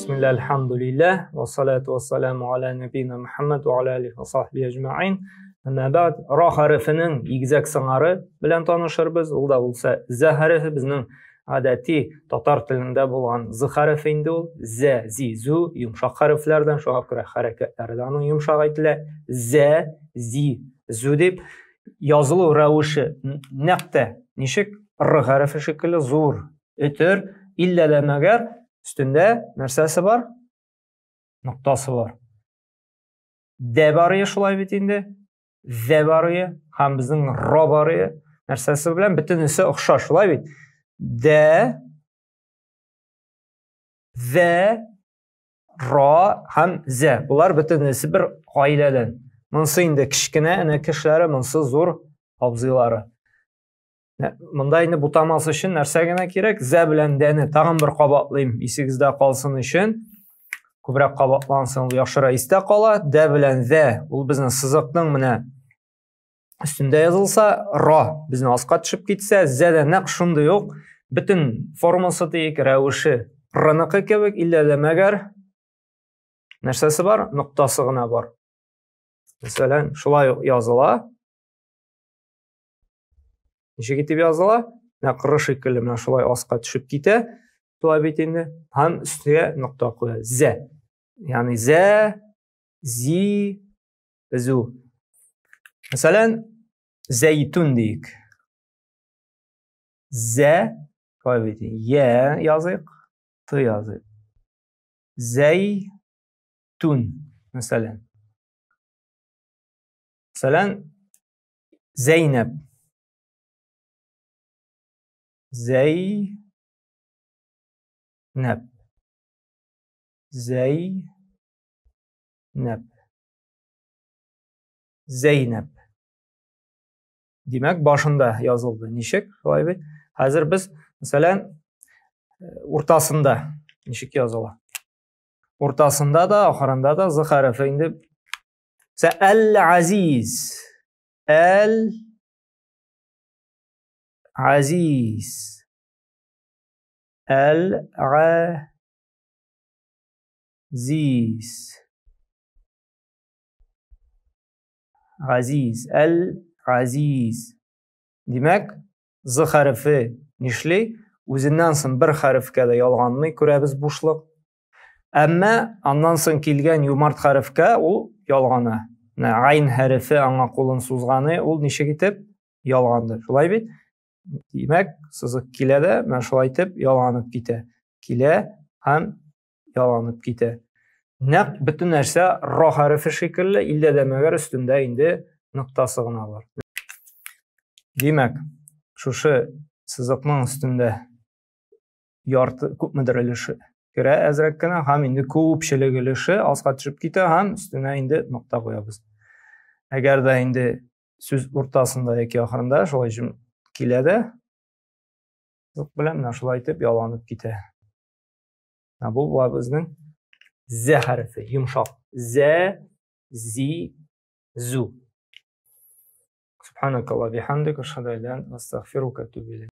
Бисмилла, альхамдулиллах, ва салату ва саламу аля набина Мухаммад ва аля алихи ва сахби әҗмәгыйн. Әмма бәгъд, ра хәрефенең игезәк сыңары белән танышырбыз. Ул да булса зә хәрефе, безнең гадәти татар телендә булган з хәрефе инде ул. Зә, зи, зу йомшак хәрефләрдән, шуңа күрә хәрәкәтләре дә аның йомшак әйтелә. Зә, зи, зу дип язылу рәвеше нәкъ тә ничек р хәрефе шикелле зур өтер, иллә дә мәгәр өстендә нәрсәсе бар? Ноктасы бар. Дә барые шулай бит инде. Зә барые һәм безнең ро барые нәрсәсе белән бөтенесе охшаш, шулай бит? Дә, зә, ро һәм зә. Булар бөтенесе бер гаиләдән. Монысы инде кечкенә энекешләре, монысы зур абзыйлары. Монда инде бутамас өчен нәрсә генә кирәк? Зә белән дәне тагын бер кабатлыйм, исегездә калсын өчен. Күбрәк кабатлансын, ул яхшырак истә кала. Дә белән зә, ул безнең сызыкның менә өстендә язылса, ра безнең аска төшеп китсә, зә дә нәкъ шундый ук бөтен формасы диек, рәвеше рныкы кебек, иллә дә мәгәр нәрсәсе бар? Ноктасы гына бар. Мәсәлән, шулай ук языла. Ничек итеп языла? Нәкъ р шикелле менә шулай аска төшеп китә. Шулай бит инде. Һәм өстегә нокта куя. Зә. Ягъни зә, зи, зу. Мәсәлән, зәйтүн диек. Зә, шулай бит. Я языйк, т языйк. Зәйтүн, мәсәлән. Мәсәлән, Зәйнәп. Зәйнәп. Зәйнәп. Зәйнәп. Димәк, башында язылды. Ничек? Шулай бит. Хәзер без, мәсәлән, уртасында ничек языла? Уртасында да, ахырында да з хәрефе инде. Әл-Азиз. Әл-Азиз. Әл-Азиз. Газиз. Әл-Азиз. Димәк, з хәрефе нишли? Үзеннән соң бер хәрефкә дә ялганмый, күрәбез бушлык. Әмма аннан соң килгән юмарт хәрефкә ул ялгана. Менә айн хәрефе аңа кулын сузганы, ул ничек итеп ялганды. Шулай бит? Димәк, сызык килә дә, менә шулай итеп ялганып китә. Килә һәм ялганып китә. Нәкъ бөтен нәрсә ро хәрефе шикелле, иллә дә мәгәр өстендә инде ноктасы гына бар. Димәк, шушы сызыкның өстендә ярты күпмедер өлеше керә әзрәк кенә һәм инде күпчелек өлеше аска төшеп китә һәм өстенә инде нокта куябыз. Әгәр дә инде сүз уртасында яки ахырында шулай килә дә сызык белән менә шулай итеп яланып китә. Менә бу була безнең з хәрефе, йомшак. З, зи, зу. Субханакалла бихамдик, ашһаду ан ла илаһа илля анта, астагфирука ва атубу илейк.